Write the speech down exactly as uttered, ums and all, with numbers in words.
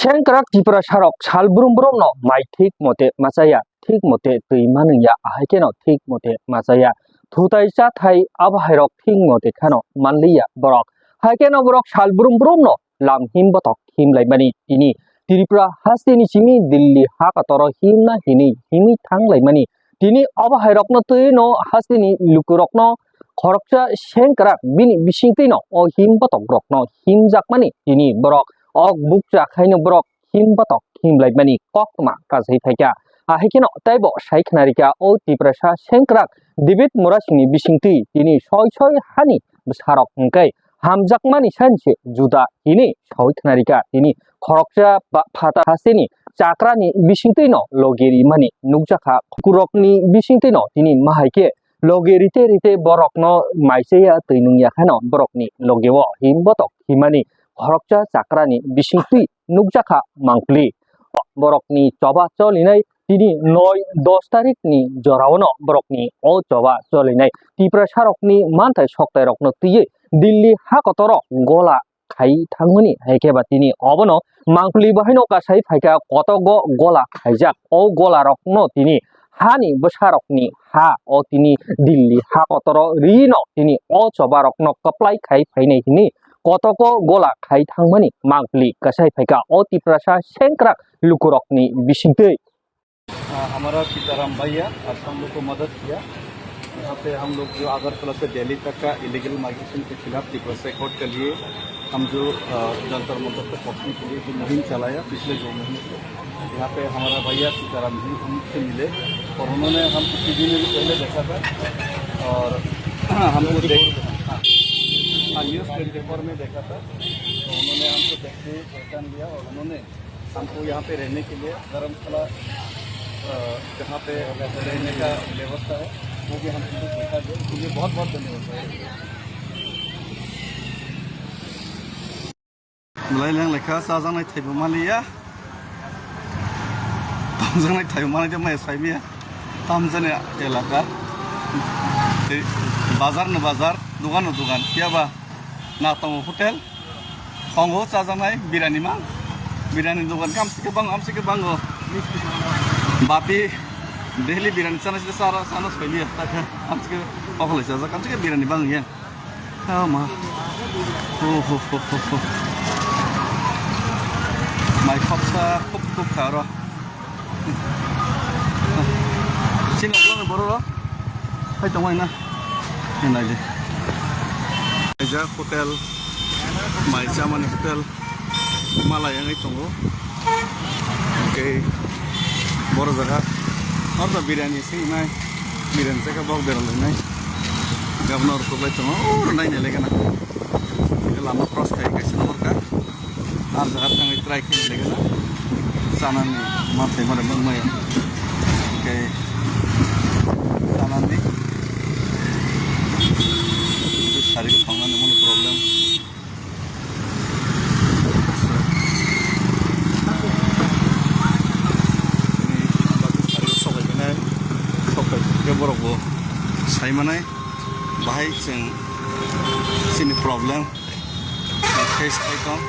Sengkrak Tiprasarok sal brum brumno mai thik mote machaya, thik mote twi manwngya, ahai kheno thik mote machaya. Thutai chathai abo hairok thik mote kheno manliya borok. Hai kheno borok sal brum brumno lam him botok him laimani tini Tripura hasteni simi Delhi ha kotoro himna hinwi himwi thang laimani. Tini abo hairokno twi no hasteni lukurokno khoroksa sengkrak bini bisingtwino o him botokrokno himjakmani tini borok ok bukcha khaino borok him botok him laimani koktwma kachai phaikha. Ahai kheno teibo sai khnarikha o Tiprasa sengkrak David Murasingni bisingtwi tini soi soi hani bwsarok hwnkhe hamjakmani sanse juda hini sawi khnarikha. Tini khoroksa ba phata hasteni chakrani bisingtwino logi rimani nukjakha. Kukurokni bisingtwino tini mahaikhe logi rite rite borokno maichaya twi nungya kheno borokni logio him botok himani khoroksa chakrani bisingtwi nukjakha mangpli. Borokni choba cholinai tini noi dos tarikni joraono borokni o choba cholinai Tiprasarokni manthai soktairokno twiwi Delhi ha kotoro gola khai thangmani, hai khe ba tini obono mangpli bahaino kasai phaikha kotogo gola khaijak. O golarokno tini hani bwsarokni ha o tini Delhi ha kotoro rino tini o chobarokno kwplai khai phainai hini kotogo gola khai thangmani mangpli kasai phaikha o Tiprasa sengkrak lukurokni bisingtwi. हाँ, हमारा सीताराम भैया, आज हम लोग को मदद किया। यहाँ पे हम लोग जो अगरतला से दिल्ली तक का इलीगल माइग्रेशन के खिलाफ तिब्बत से कोर्ट के लिए हम जो, अ, जंतर मंतर पे पहुंचने के लिए जो मुहिम चलाया पिछले दो महीने से, यहाँ पे हमारा भैया सीताराम जी हमसे मिले और उन्होंने हमको टीवी में भी पहले देखा था और हमको देख, हाँ, हाँ, न्यूज़ ट्वेंटी फ़ोर में देखा था, तो उन्होंने हमको देखते ही पहचान लिया और उन्होंने हमको यहाँ पे रहने के लिए धर्मशाला, अ, जहाँ पे रहने का व्यवस्था है, वो भी हम तुमको पहुँचा दें। इसके लिए बहुत बहुत धन्यवाद sir. Belai leng lekha chajaknai thaibo maliya. Tamjaknai thaibo maliya, maya saimiya. Tamjani elaka. Bazar no bazar, dugan no dugan. Kiyaba na tongo hotel. Hongo chajaknai birani mang. Birani dogan kam sike bang, am sike bango. Bati daily birani chana sike sara sana soili ya. Taka am sike okolai chajak, am sike birani bang ya. Ama. Oh, ho, ho, ho, ho. Mai khopsa, khop, khop kharo. Sini ulo ni borok rok. Hai tongmani na. Nai di. Kaijak hotel. Mai chamani hotel. Malai wngwi tongo. Hwnkhe boro jaga. Ordo biryani se wngnai. Biryani se khe bok berang lainai. Gabno rw kwplai tongo. Oro naina lekha na. Lama cross khai kaisa nukha. Ar jaga thangwi try khe legena chanani manthai mare mangmaya. Hwnkhe chanani sari bwthangnani mani problem. Sari sokai khe borok bo sai manai bahai chwng chini problem. Face khai tong,